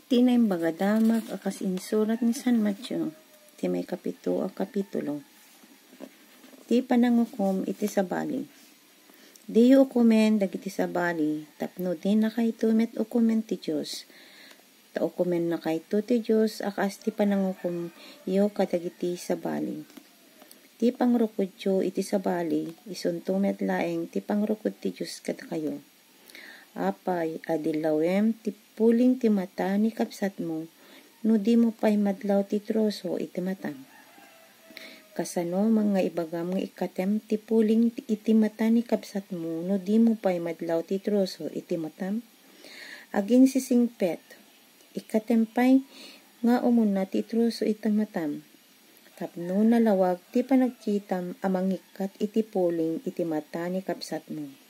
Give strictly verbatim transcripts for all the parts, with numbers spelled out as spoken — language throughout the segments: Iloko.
Ti Naimbag a Damag a kas insurat ni San Mateo, ti maikapito a kapitulo. Ti panangukom iti sabali. Diyo ukomen dagiti sabali, tapno dinakayto met ukomen ti Dios. Ta ukomennakayto ti Dios a kas ti panangukomyo kadagiti sabali. Ti pangrukodyo iti sabali, isunto met laeng ti pangrukod ti Dios kadakayo. Apay, adillawem ti puling ti mata ni kabsatmo, no dimo pay madlaw ti troso iti matam? Kasano man nga ibagam nga ikkatem ti puling ti, iti mata ni kabsatmo, no dimo pay madlaw ti troso iti matam? Aginsisingpet, ikkatem pay nga umuna ti troso iti matam, tapno nalawag ti panagkitam a mangikkat iti puling iti mata ni kabsatmo.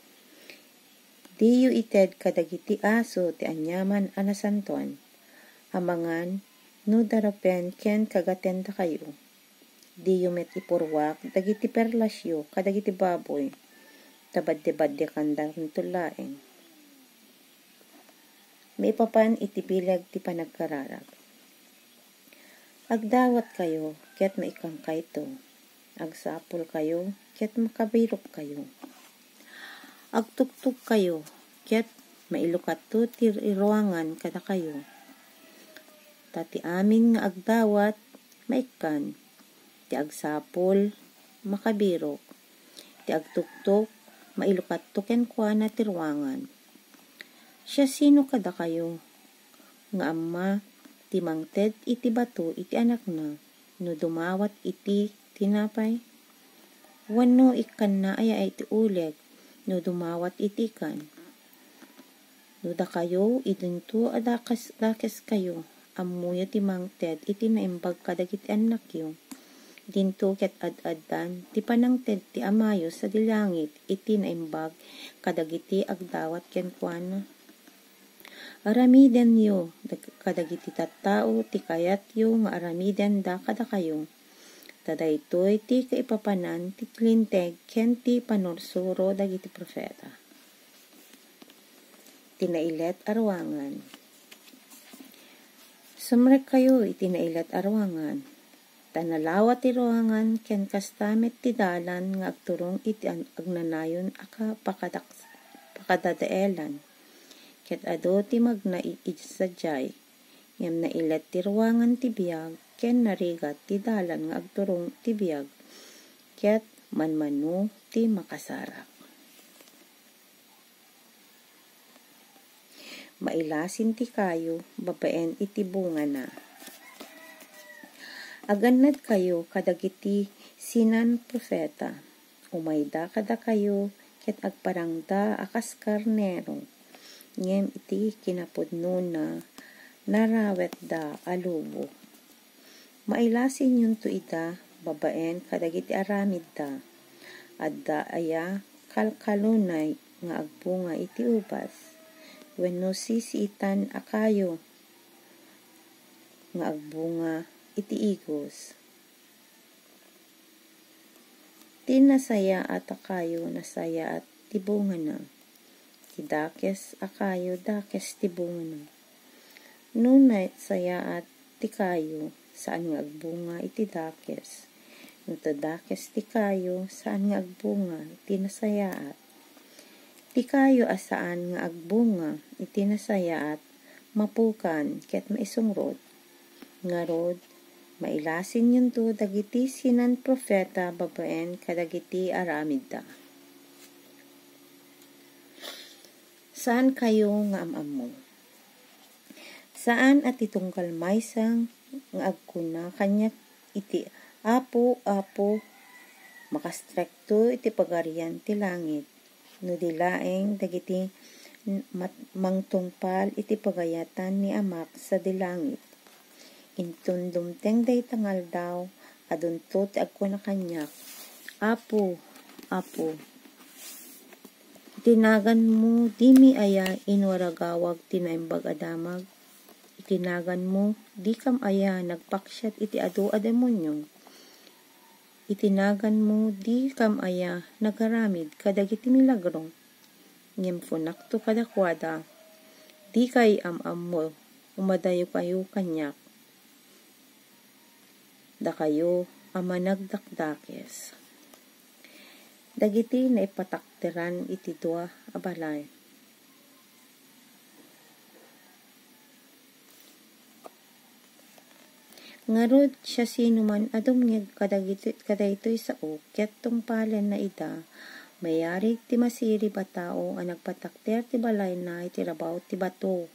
Diyo ited kadagiti aso ti aniaman a nasantoan a mangan no darupen ken kagatendakayo. Diyo met ipurruak dagiti perlasyo kadagiti baboy, ta badde-baddekandanto laeng. Maipapan iti bileg ti panagkararag. Agdawatkayo ket maikkankayo. Agsapulkayo ket makabirokkayo. Agtuktokkayo ket mailukatto ti ruangan kadakayo. Ta ti amin nga agdawat, maikkan. Ti agsapul, makabirok. Ti agtuktok, mailukatto kenkuana ti ruangan. Siasino kadakayo nga amma ti mangted iti bato iti anakna no dumawat iti tinapay? Wenno ikkanna aya iti uleg no dumawat iti ikan? No dakayo, idinto a dakes, dakeskayo, ammoyo ti mangted iti naimbag kadagiti annakyo. Dinto ket ad-addan ti panangted ti Amayo sadi langit iti naimbag kadagiti agdawat kenkuana. Aramidenyo dag-, kadagiti tattao ti kayatyo nga aramidenda kadakayo. Ta daytoy ti kaipapanan ti Linteg ken ti panursuro dagiti profeta. Ti nailet a ruangan. Sumrekkayo iti nailet a ruangan. Ta nalawa ti ruangan ken kasta met ti dalan nga agturong iti an-, agnanayon a ka-, pakadak-, pakadadaelan. Ket adu ti magna i-, id sadiay. Ngem nailet ti ruangan ti biag, ken narigat ti dalan nga agturong ti biag, ket manmano ti makasarak. Mailasin ti kayo babaen iti bungana. Agannadkayo kadagiti sinan profeta. Umayda kadakayo ket agparangda a kas karnero, ngem iti kinapudnona, narawetda a lobo. Mailasinyonto ida babaen kadagiti aramidda. Adda aya kalkalunay nga agbunga iti ubas, wenno sisiitan a kayo nga agbunga iti igos? Ti nasayaat a kayo, nasayaat ti bungana. Ti dakes a kayo, dakes ti bungana. No nasayaat ti kayo, saan nga agbunga iti dakes. No ta dakes ti kayo, saan nga agbunga iti nasayaat. Ti kayo a saan nga agbunga iti nasayaat, mapukan ket maisungrod. Ngarud, mailasinyonto dagiti sinan profeta babaen kadagiti aramidda. Saan kayo nga am-ammo? Saan a ti tunggal maysa nga agkuna kaniak iti, "Apo, Apo, makastrekto iti Pagarian ti Langit," no di laeng dagiti mat-, mangtungpal iti pagayatan ni Amak sadi langit. Inton dumteng dayta nga aldaw, adunto ti agkuna kaniak, "Apo, Apo, iti naganmo, dimi aya inwaragawag ti Naimbag a Damag? Iti naganmo, dikam aya nagpaksiat iti adu a demonio? Iti naganmo, dikam aya nagaramid kadagiti milagro?" Ngem kunakto kadakuada, "Dikay am-ammo. Umadayo kayo kaniak, dakayo a managdakdakes. Dagiti naipatakteran iti dua a balay. Ngarud, siasinoman a dumngeg kadagiti, kadaytoy sao ket tungpalenna ida, mayarig ti masirib a tao a nagpatakder ti balayna iti rabaw ti bato.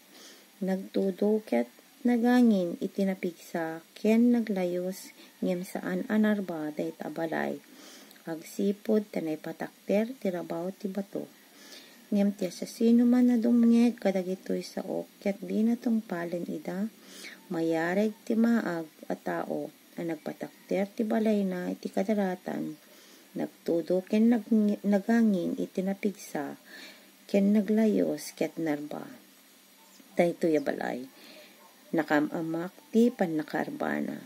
Nagtudo ket nagangin iti napigsa ken naglayus ngem saan a narba dayta a balay agsipud ta naipatakder ti rabaw ti bato. Ngem ti siasinoman a dumngeg kadagitoy sao ket dina tungpalen ida, mayarig ti maag a tao a nagpatakder ti balayna iti kadaratan, nagtudo ken nag-, nagangin iti napigsa ken naglayus ket narba daytoy a balay. Nakaam-ammoak ti pannakaarbana.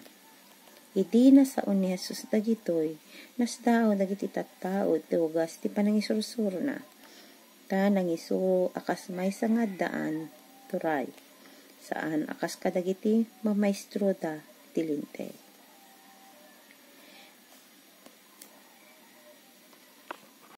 Idi nasao ni Jesus dagitoy, nasdaaw dagiti tattao ti ugas ti panangisursurona. Ta nangisuro a kas maysa nga addaan, turay. Saan a kas kadagiti mamaestroda ti Linteg.